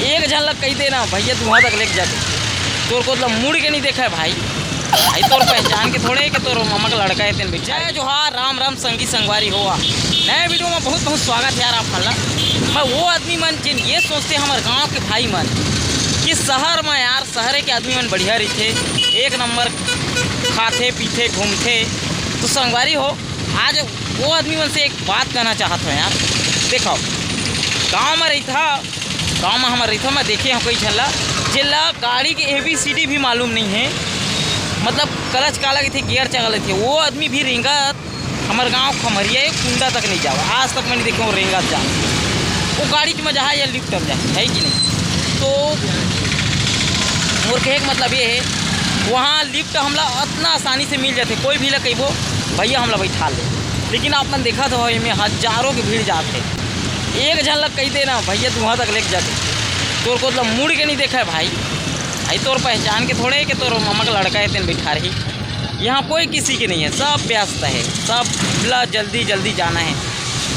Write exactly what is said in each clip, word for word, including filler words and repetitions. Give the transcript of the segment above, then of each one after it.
एक झन ला कहि दे ना भैया, तुहा तक लेके जाते, तोर कोत ला मुड़ के नहीं देखा है भाई। भाई तोर पहचान के थोड़े कि तोर ममा का लड़का है तेन बेटा। जय जोहार, राम राम संगी संगवारी हो। नए वीडियो में बहुत बहुत स्वागत है यार आप मन ला। मैं वो आदमी मन जिन ये सोचते हमर गांव के भाई मन कि शहर में यार, शहर के आदमी मन बढ़िया रहिथे, एक नंबर खाथे पीथे घूमथे। तो संगवारी हो, आज वो आदमी मन से एक बात कहना चाहत हूँ यार। देखो, गांव में रहिथा, गांव में हमर रहिथा, मैं देखे हूँ कई झन ला, जेला गाड़ी के ए बी सी डी भी मालूम नहीं है, मतलब क्लच काला कहिथे, गियर काला कहिथे, वो आदमी भी रेंगत हमर गांव खमरिया एक कुंदा तक नहीं जावा, आज तक मैं नहीं देखे हूँ रेंगत जा। वो गाड़ी में जहाँ या लिफ्ट में जाए, है कि नहीं? तो मोर कहे के मतलब ये है, वहाँ लिफ्ट हमला इतना आसानी से मिल जाते, कोई भी ला कहिबो भैया हमला बैठा ले, लेकिन आप मन देखत हो एमे हजारों के भीड़ जात है। एक झन ला कहि दे ना भैया, तुहा तक लेके जाते, तोर कोत ला मुड़ के नहीं देखा है भाई। भाई तोर पहचान के थोड़े कि तोर ममा का लड़का है तेन बैठा रही। यहाँ कोई किसी के नहीं है, सब व्यस्त है, सब ला जल्दी जल्दी जाना है।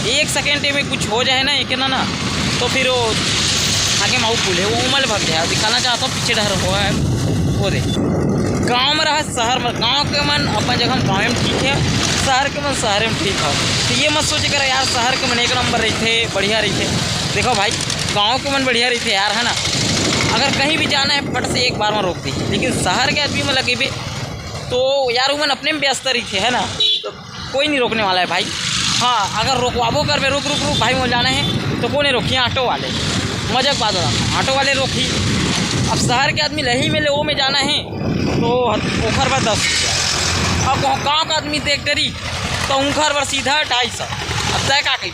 एक सेकेंड में कुछ हो जाए ना एक ना ना, तो फिर वो आगे माऊ पुल है, वो उमल भग जाए। दिखाना चाहता हूँ पीछे डर हुआ है वो दे। गाँव में रहा शहर में, गाँव के मन अपन जगह गाँव में ठीक है, शहर के मन शहर में ठीक है। तो ये मत सोचे कर यार शहर के मन एक नंबर रहिथे, बढ़िया रहिथे। देखो भाई, गाँव के मन बढ़िया रहिथे यार, है ना। अगर कहीं भी जाना है फट से एक बार में रोक दी, लेकिन शहर के आदमी में लगे तो यार उमन अपने में व्यस्त रहिथे, है ना। तो कोई नहीं रोकने वाला है भाई। हाँ, अगर रोकवाबो करबे, रुक रुक रुक भाई, मोला जाना है, तो कोने रोकी? ऑटो वाले। मजाक बात हो रहा, ऑटो वाले रोकी। अब शहर के आदमी लही में ले वो में जाना है, तो ओखर बर दस रुपया। अब वो गाँव का आदमी देख डरी, तो उनकर बर सीधा ढाई सौ। अब तय का कही,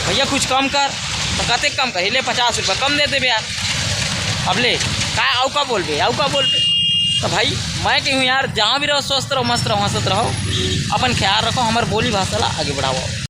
भैया कुछ कम कर। तो कते कम करी, ले पचास रुपया कम दे देबे यार। अब ले, का आऊ का बोलबे, आऊ का बोलबे? तो भाई मैं कहूँ यार, जहाँ भी रहो स्वस्थ रहो, मस्त रहो, हंसत रहो, अपन ख्याल रखो, हमर बोली भाषा ला आगे बढ़ाओ।